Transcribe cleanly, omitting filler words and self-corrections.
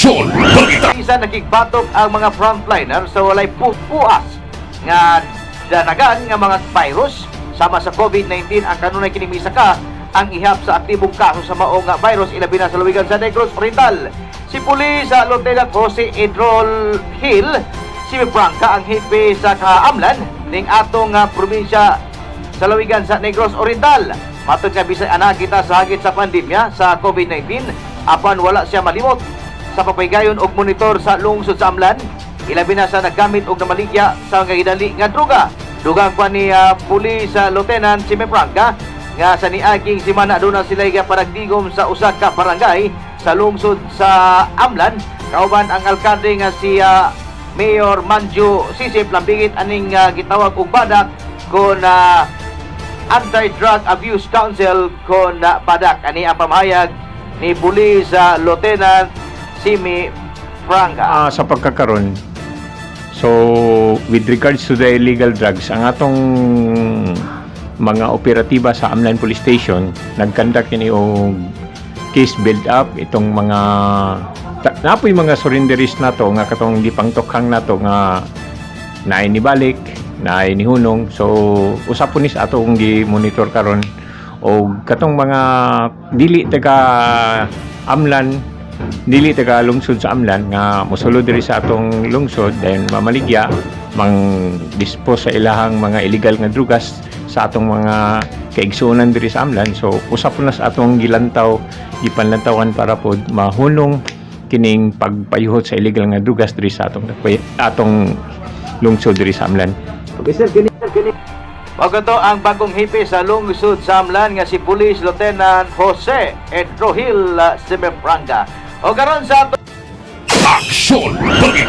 Aksyon Balita. Isa nakigbatok ang mga frontliner sa walay puas nga danagan nga mga virus sama sa COVID-19. Ang kanunay kining misaka ang ihap sa aktibong kaso sa mao nga virus, ilabi na sa lalawigan sa Negros Oriental. Si Pulis sa Lieutenant Jose Edrol Hill si Franca, ang hepe sa Kaamlan ning atong probinsya sa lalawigan sa Negros Oriental. Matod nga bisan ana kita sa hagit sa pandemya sa COVID-19, apan wala siya malimot sa papaygayon og monitor sa lungsod sa Amlan, ilabi na sa naggamit og namaligya sa mga gidali nga droga. Dugang pa ni Pulis sa Lieutenant Sime Franca nga sa niaging semana aduna sila panagdigom sa usa ka barangay sa lungsod sa Amlan kauban ang alkalde nga si Mayor Manjo Sisip, lambigit aning gitawag og badak kon Anti-Drug Abuse Council kon badak. Ani ang pamahayag ni Pulis Lieutenant Simi Franca. Sa pagkakaron, so with regards to the illegal drugs, ang atong mga operatiba sa Amlan Police Station nag-conduct kini og case build up itong mga napoy mga surrenderies nato nga katong gipangtokhang nato nga naay nibalik, naay nihunong. So usa po ni sa atong gi-monitor karon og katong mga dili taga Amlan, dili taga lungsod sa Amlan nga mosulod diri sa atong lungsod, then mamaligya, mang dispose sa ilahang mga illegal nga drugas sa atong mga kaigsuonan diri sa Amlan. So usa po na sa atong gilantaw, gipanlantawan para pod mahunong kining pagpayuhot sa illegal nga drugas diri sa atong atong lungsod diri sa Amlan. Okay sir, kini sir, kini. Mao to ang bagong hepe sa lungsod sa Amlan nga si Police Lieutenant Jose Edrohil Semefranga. O karon sa ato Aksyon Balita.